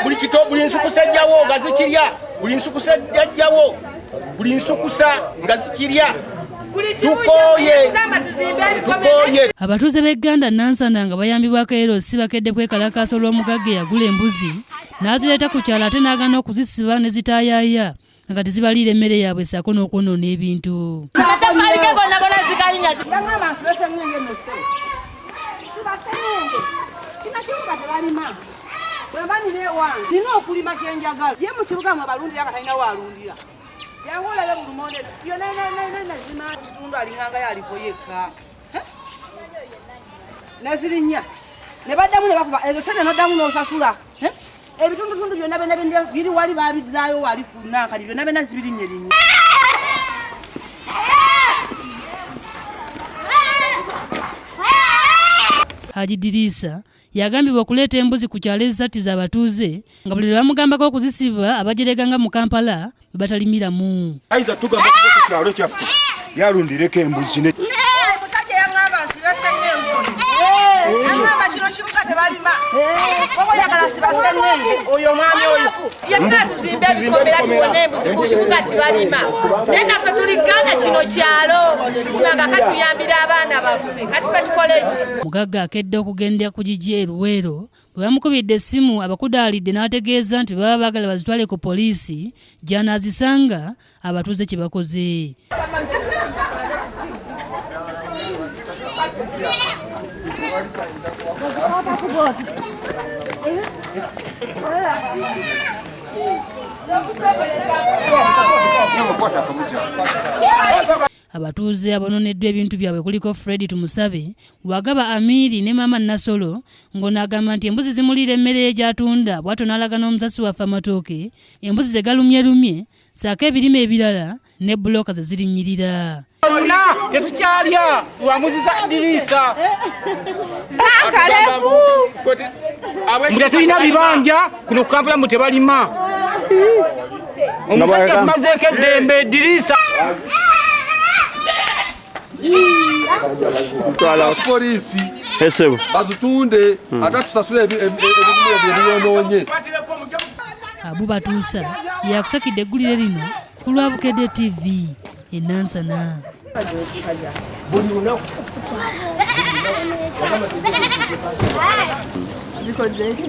Buli kito, buli nsukusa ejjawo nga zikirya, buli nsukusa ejjawo, buli nsukusa nga zikirya. Tukooye, tukooye. Abatuuze b'e Gganda Nansana nga bayambibwako LC bakedde kwekalakaasa olw'omugagga eyagula embuzi n'azireeta ku kyalo ate n'agaana okuzisiba ne zitaayaaya nga kati zibaliira emmere yaabwe ssaako n'okwonoona ebintu. Amataffaali ge gonna gonna zigalinnya. Yangamba nsibe sengenge nno ssebo. Siba sengenge. Kino kibuga tebalima. Bwe mba nina ewange nina okulima kye njagala. Ye mu kibuga mwe balundira nga talina w'alundira. Jangu olabe bulumonde yonna yonna yonna zima. Kitundu alinganga yaliko yekka. Nezirinnya ne baddamu ne bakuba ezo sente n'oddamu n'osasula. Ebitundutundu byonna byonna byonna biri wali babizzaayo wali ku nankani byonna byonna zibirinnye linnye. Haji Diriisa yagambibwa okuleeta embuzi ku kyalo ezisattiza abatuuze nga buli lwe bamugambako okuzisiba abajereganga mu Kampala bwe batalimiramu. Ayinza tugamba tuve ku kyalo kyaffe yalundireko embuzi ne Omusajja yaŋŋamba nsibe sengenge. Yaŋŋamba kino kibuga tebalima. Oba oyagala siba sengenge. Oyo omwami oyo yekka tuzimbe ebikomera tuwone embuzi ku kibuga tibalima, naye naffe tuli Gganda, kino kyalo nga katuyambira abaana baffe, kati ffe tukole ki? Mugagga akedde okugenda ku gigi e Luweero bwe bamukubidde essimu abakudaalidde n'ategeeza nti baba baagala bazitwale ku poliisi gy'anaazisanga abatuuze kye bakoze. Abatuuze abonooneddwa ebintu byabwe kuliko Fred Tumusabe, Wagaba Amiri ne Maama Nasolo, ng'ono agamba nti embuzi zimuliira emmere ye gy'atunda, bw'atyo n'alaga n'omusasi waffe amatooke embuzi ze galumyerumye ssaako ebirime ebirala ne bbulooka ze zirinnyirira. Byonna tetukyalya lwa mbuzi za Diriisa. Mbu tetulina bibanja kuno ku Kampala, mbu tebalima. Omusajja tumazeeko eddembe Diriisa. Poliisi bazitunde ate tusasule ebimu ebyo ebyonoonye. Abu Batuusa yakusakidde eggulire lino ku lwa Bukedde TV e Nansana. Buli lunaku. Zikoze ki?